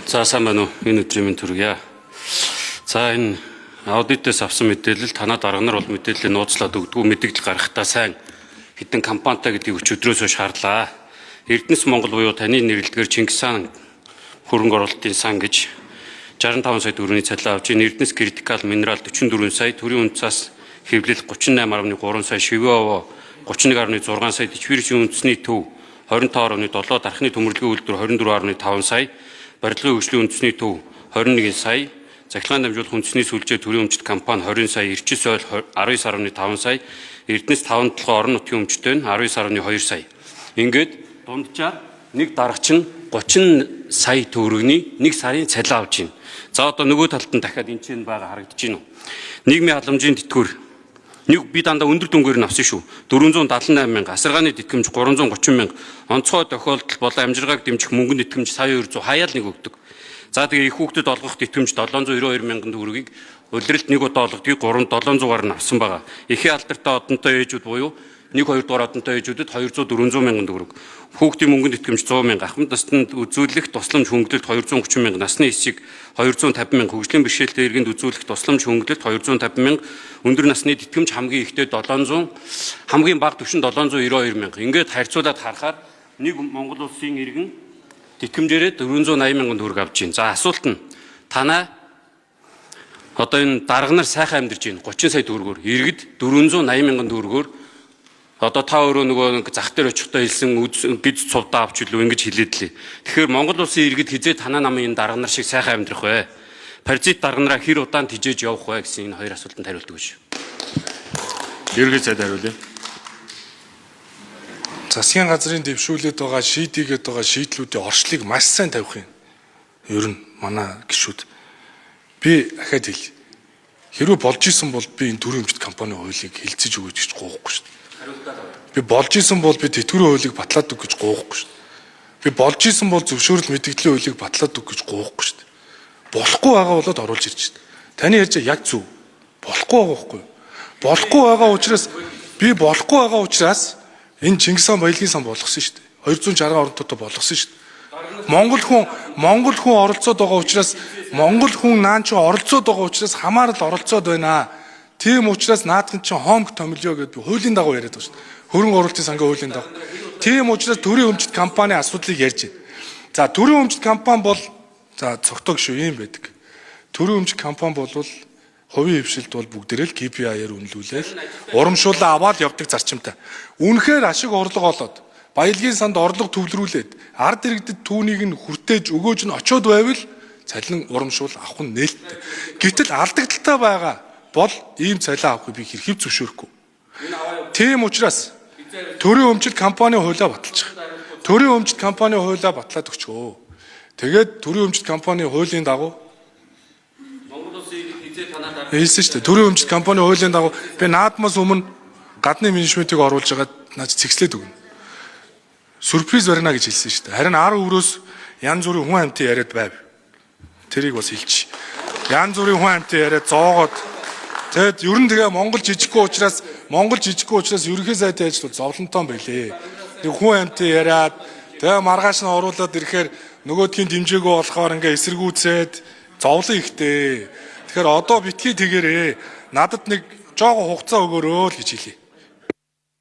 За, сайн байна уу? Энэ өдрийн мэнд хүргье. За, энэ аудитээс авсан мэдээлэл, танаа дарга нар бол мэдээллийг нууцлаад өгдөг, мэдээлэл гаргахтаа сайн хэдэн компанитай гэдгийг өчигдрөөс хойш харлаа. Эрдэнэс Монгол буюу таны нэрлэдгээр Чингис хаан хөрөнгө оруулалтын сан гэж 65 сая төгрөгийн цалин авч, энэ Эрдэнэс Critical Mineral 44 сая, төрийн үнцаас хэвлэл 38.3 сая, Шивээ 31.6 сая, Тэчвэрийн үндэсний төв 25.7, Дархны төмөрлөгийн үйлдвэр 24.5 сая, барилгын хөгжлийн үндэсний төв 21 сая, цахилгаан дамжуулах үндэсний сүлжээ төрийн өмчт компани 20 сая, Эрчис ойл 19.5 сая, Эрдэнэс 5 толгой орон нутгийн өмчтөө нь 19.2 сая. Ингээд дунджаар нэг даргачин 30 сая төгрөгийн нэг сарын цалин авч байна. За, одоо нөгөө талд нь дахиад энэ чинь байгаа харагдаж байна уу? Нийгмийн халамжийн тэтгэвэр нэг би дандаа өндөр дүнгээр нь авсан шүү. 478 мянга, асаргааны тэтгэмж 330 мянга, онцгой тохиолдол болон амжиргааг дэмжих мөнгөнд тэтгэмж сая 200 хаяал нэг өгдөг. За, тэгээ их хүүхдэд олгох тэтгэмж 792 мянган төгрөгийг улиралд нэг удаа олгодгийг 3 700-аар нь авсан байгаа. Эхийн алдартай одонтой ээжүүд буюу 1 2 дугаар одонтой ээжүүдэд 200 400 мянган төгрөг. Хүүхдийн мөнгөнд тэтгэмж 100 мянга, ахмад настанд үзүүлэх тусламж хөнгөлөлт 230 мянга, насны хэсэг 250 мянга, хөгжлийн бэрхшээлтэй иргэнд үзүүлэх тусламж хөнгөлөлт 250 мянга, өндөр насны тэтгэмж хамгийн ихтэй 700, хамгийн бага түвшин 792 мянга. Ингээд харьцуулаад харахаар нэг Монгол улсын иргэн тэтгэмжээрээ 480 мянган төгрөг авч байна. За, асуулт нь танаа одоо энэ дарга нар сайхан амьдарч байна. 30 сая төгрөгөөр. Иргэд 480 мянган төгрөгөөр. Одоо та өөрөө нөгөө нэг зах дээр очихдоо хэлсэн гиз цувдаа авч илүү ингэж хэлээд лээ. Тэгэхээр Монгол улсын иргэд хизээ танаа намын энэ дарга нар шиг сайхан амьдрах вэ? Паразит дарга нараа хэр удаан тижээж явах вэ гэсэн энэ хоёр асуултанд хариулт өгөөч. Ерөнхий сайд хариулъя. Засгийн газрын дэвшүүлээд байгаа, шийдийгээд байгаа шийдлүүдийн орчлыг маш сайн тавих юм. Ер нь манай гишүүд, би ахаад хэл. Хэрвээ болж исэн бол би энэ төрийн өмчт компани хуулийг хэлцэж өгөөч гэж гуйхгүй шүү дээ. Би болж исэн бол би тэтгэврийн хуулийг батлаад өг гэж гуйхгүй шүү дээ. Би болж исэн бол зөвшөөрөл мэдэгдлийн хуулийг батлаад өг гэж гуйхгүй шүү дээ. Болохгүй байгаа болоод оруулж ирж шүү дээ. Таны ярьж яг зөв. Болохгүй байгаа байхгүй юу? Болохгүй байгаа учраас, би болохгүй байгаа учраас энэ Чингис хаан баялагын сан болгосон шүү дээ. 260 орон тоотой болгосон шүү дээ. Монгол хүн оролцоод байгаа учраас, Монгол хүн наан чи оролцоод байгаа учраас хамаарал оролцоод байна. Тийм учраас наадхан чинь хомг томилё гэдээ би хуулийн дагуу яриад байгаа шүү дээ. Хөрөнгө оруулалтын сангийн хуулийн дагуу. Тийм учраас төрийн өмчт компани асуудлыг ярьж байна. За, төрийн өмчт компани бол, за, цогтог шүү, юм байдаг. Төрийн өмчт компани бол хувийн хвшилт бол бүгдээрээ л KPI-аар үнэлүүлээл урамшууллаа аваад явдаг зарчимтай. Үнэхээр ашиг орлого олоод, баялагын санд орлого төвлөрүүлээд, ард иргэдэд түүнийг нь хүртээж өгөөж нь очиод байвал цалин урамшуул авах нь нээлттэй. Гэтэл алдагдaltaй байгаа бол ийм цалин авахыг би хэрхэв зөвшөөрөхгүй. Тийм учраас төрийн өмчил компани хуулиа баталчих. Төрийн өмчил компани хуулиа батлаад өгчөө. Тэгээд төрийн өмчил компани хуулийн дагуу Монгол улсын иргэд хизээ танаа дарга хэлсэн шүү дээ. Төрийн өмчил компани хуулийн дагуу би наадмаас өмнө гадны менежментийг оруулж хагаад наач цэгцлээд өгнө. Сюрприз барина гэж хэлсэн шүү дээ. Харин 10 өрөөс янз бүрийн хүн амтын яриад байв. Тэрийг бас хэлчих. Янз бүрийн хүн амтын яриад зоогоод, тэгэд ер нь тэгээ Монгол жижиггүй учраас ерөнхий сайдын ажил бол зовлонтой байлээ. Нэг хүн амтын яриад, тэгээ маргааш нь оруулаад ирэхээр нөгөөдхийн дэмжээгүй болохоор ингээ эсэргүүцээд зовлон ихтэй. Тэгэхээр одоо битгий тэгэрээ. Надад нэг жоохон хугацаа өгөөрөө л гэж хэлье.